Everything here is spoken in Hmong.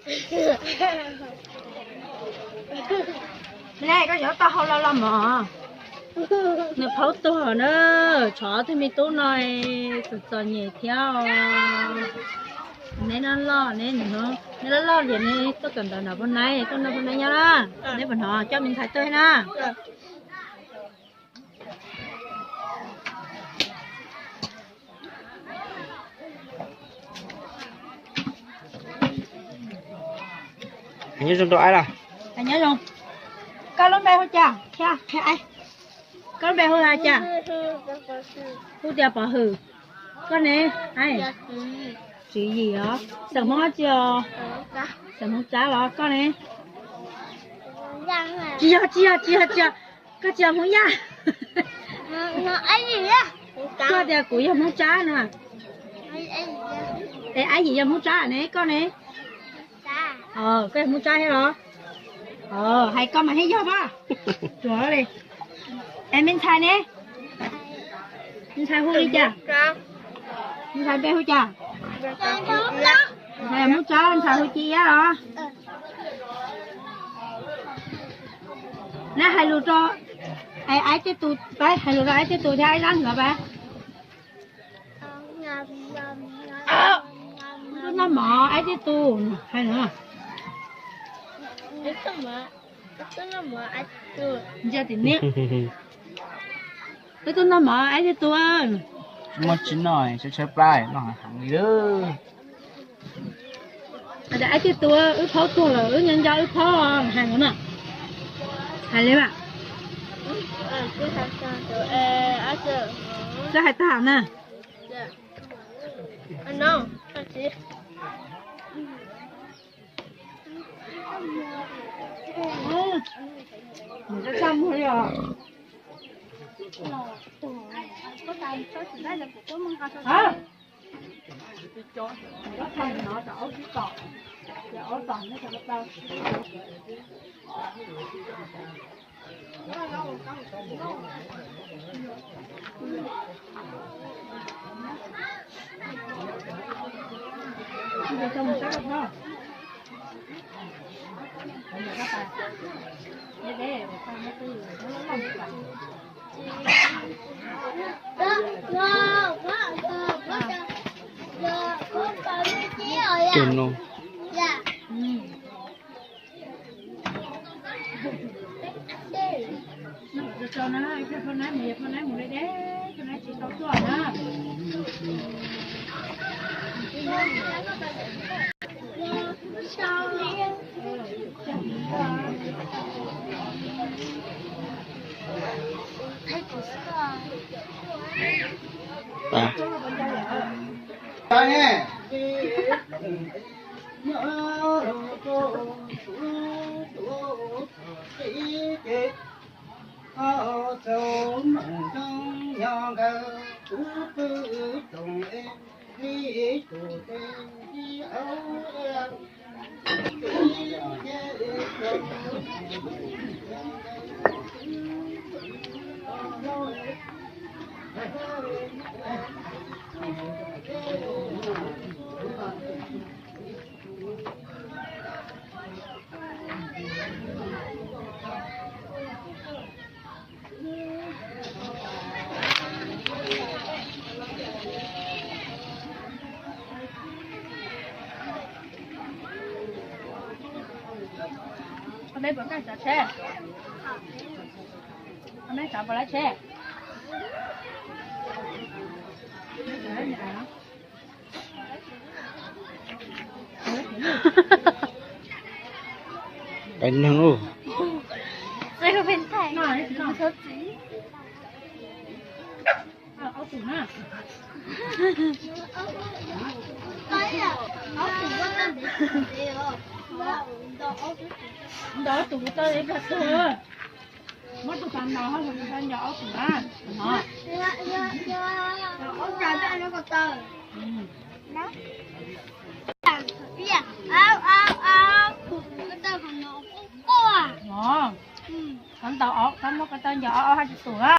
Koj yuav tau hau lo lo mov. Nws phaub tuag na, tshov tej me tub no txom txom nyem thiab. Neb loj loj, neb loj loj liam neb tuaj kawm ntawv nram Paj Naib, tuaj noj Paj Naib nyob na. Neb puas hnov coj me ntxhais tuaj na? Nyob zoo rau aib los? Nyob zoo. Koj lub npe hu cas? Koj lub npe hu hais cas? Hu tias Pov Hwm. Koj ne? Tswv Yim os. Xeem Hmoob dab tsi os? Xeem Hmoob Tsab los koj ne? Tsis yog, tsis yog, tsis yog, tsis yog. Koj tsis yog Hmoob Yaj. Koj tias kuv yog Hmoob Tsab no. Es Aib Yim yog Hmoob Tsab ne, koj ne? Koj yog Hmoob Tsab thiab los? Hais koj mas thiaj yog pab. Tsuav li. Es me ntxhais ne? Me ntxhais hu li cas? Me ntxhais npe hu cas? Ntxhais Hmoob Tsab, ntxhais hu Ci Iab los? Neb hais lus rau aib tej tus, hais lus rau aib tej tus thiab aib zab ntawd pab. Wb tuaj noj mov aib tej tus, hais no. Ntsia tim niam. Wb tuaj noj mov aib tej tus. Muaj tsis noj, tshaib tshaib plab noj heev li. Aib tej tus, wb phaub tuag lawm wb nco nco wb phaub hais no na. Hais li mas. Koj hais tag na. Tus no. Koj meb puas kaj tsav tsheb? Koj meb tsav puas lab tsheb? Peb neeg ub. Ntaus ob tug kuv tau ib plag tuag. Muab tus pas ntaus, tus tau ncaws ob tug na. Qhov ntaus ob, qhov ntaus ncaws ob, ob hab tsis tus na.